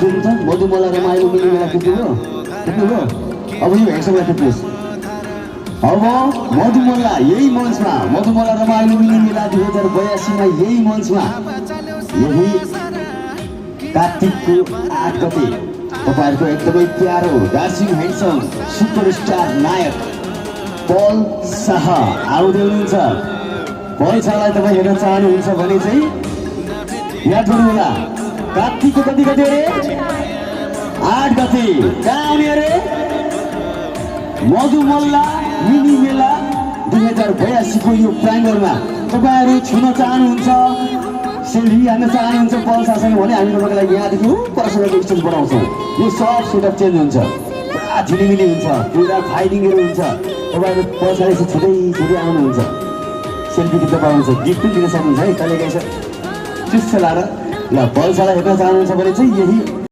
सुन्नु छ मधुमला रमाइलो मिल्ने बेला पुग्नुभयो पुग्नुभयो अब यो हेर्छौँ पुग्नुहोस् अब मधुमला यही मञ्चमा मधुमला रमाइलो मिल्ने मेला 2082मा यही मञ्चमा यही कार्तिकको 8 गते तपाईहरुको एकदमै प्यारो दार्जिलिङ ह्यान्डसम सुपरस्टार नायक पल शाह आउँदै हुनुहुन्छ। पल शाहलाई तपाईँ हेर्न चाहनुहुन्छ भने चाहिँ याद गर्नु होला कार्तिकको कति गते अरे 8 गते कहाँ आउने अरे मधुमल्ला मिनी मेला 2082 को यो प्राङ्गणमा तपाईहरु छुन चाहनुहुन्छ सेल्फी हान्न चाहनुहुन्छ पल शाहसँग भने हामी तपाईको लागि यहाँदेखि पर्सनल स्टेज बनाउँछौँ। यो सब सेटअप चेन्ज हुन्छ पुरा झिलिमिली हुन्छ पुरा फाइटिङहरु हुन्छ तपाईहरु पल शाहले छुट्टै छुट्टै आउनुहुन्छ सेल्फी खिच्न पाउनुहुन्छ गिफ्ट पनि दिन सक्नुहुन्छ है कहिले काहीँ चुस्स लाएर ल पल शाहलाई हेर्न चाहनुहुन्छ भने चाहिँ यही